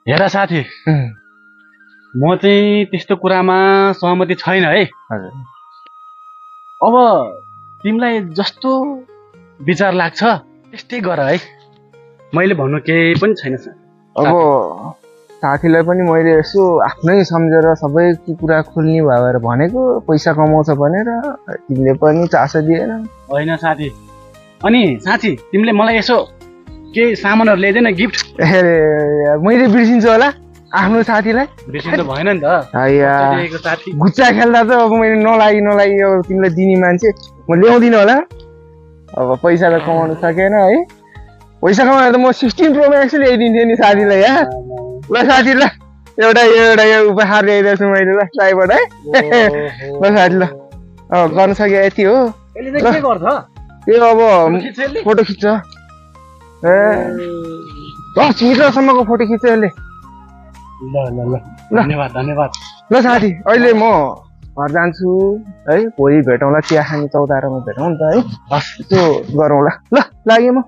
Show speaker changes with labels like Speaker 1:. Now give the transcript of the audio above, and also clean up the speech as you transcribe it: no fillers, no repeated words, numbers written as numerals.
Speaker 1: हेर साथी म चाहिँ त्यस्तो कुरामा सहमति छैन है।
Speaker 2: हजुर
Speaker 1: अब तिमीलाई जस्तो विचार लाग्छ त्यस्तै गर है, मैले भन्नु केही पनि छैन।
Speaker 2: अब साथीलाई पनि मैले यसो आफ्नै सम्झेर सबै कुरा खोल्ने भएर भनेको, पैसा कमाउँछ भनेर तिमीले पनि चासो दिएन।
Speaker 1: होइन साथी, अनि साथी तिमीले मलाई यसो केही सामानहरू ल्याइदेन गिफ्ट।
Speaker 2: मैले बिर्सिन्छु होला आफ्नो साथीलाई,
Speaker 1: बिर्सिनु भएन नि त साथी।
Speaker 2: गुच्चा खेल्दा त अब मैले नलागी अब तिमीलाई दिने मान्छे म ल्याउँदिनँ होला। अब पैसा त कमाउनु सकेन है, पैसा कमाएर त म 16 प्रो म्याक्स ल्याइदिन्थेँ नि साथीलाई। ल साथी ल एउटा यो उपहार ल्याइदिएको छु मैले, ल साइबाट है। ल साथी ल गर्नु सके यति हो। त्यो अब फोटो खिच्छ 10 मिटरसम्मको फोटो खिच्छ यसले।
Speaker 1: धन्यवाद।
Speaker 2: ल साथी अहिले म घर जान्छु है, भोलि भेटौँला, चिया खाने चौतारामा भेटौँ नि त है। हस् त्यो गरौँला। ल लागेँ म।